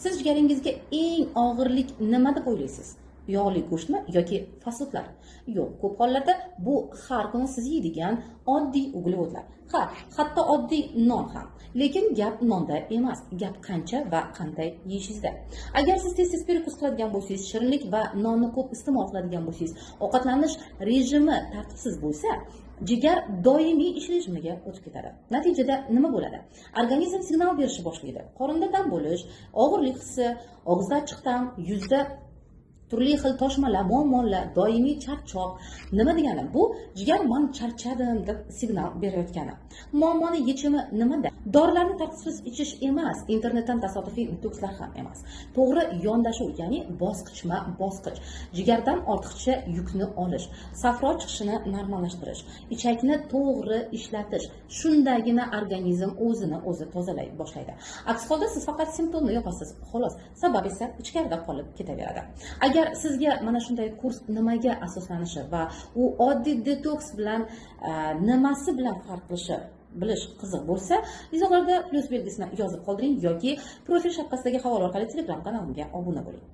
Siz jigaringizga eng og'irlik nima deb o'ylaysiz? Yog'li go'shtmi yoki fast-foodlar? Yo'q, ko'p hollarda bu har kuni siz yeydigan oddiy uglevodlar. Ha, hatto oddiy non ham. Lekin gap nonda emas, gap qancha va qanday yeyishingizda. Agar siz tez-tez перекус qiladigan bo'lsangiz, shirinlik va nonni ko'p iste'mol qiladigan bo'lsangiz, ovqatlanish rejimi tartibsiz bo'lsa, jigar doimiy ish rejimiga o'tib ketadi. Natijada nima bo'ladi? Organizm signal berishni boshlaydi. Qorinda dam bo'lish, og'irlik hissi, og'izda achchiq ta'm, yuzda turli xil toshmalar, muammolar, doimiy charchoq. Nima degani? Bu jigar "man charchadim" deb signal berayotgani. Muammoni yechimi nimada? Dorilarni tartibsiz ichish emas, internetdan tasodifiy detokslar ham emas. To'g'ri yondashuv, ya'ni bosqichma bosqich jigardan ortiqcha yukni olish, safro chiqishini normallashtirish, ichakni to'g'ri ishlatish. Shundagina organizm o'zini o'zi tozalay boshlaydi. Aks holda siz faqat simptomni yopasiz, xolos, sabab esa ichkarida qolib ketaveradi. Agar sizga mana shunday kurs nimaga asoslanishi va u oddiy detoks bilan nimasi bilan farq qilishi bilish qiziq bo'lsa, izohlarda plyus belgisini yozib qoldiring yoki profil shapkasidagi havola orqali Telegram kanalimga obuna bo'ling.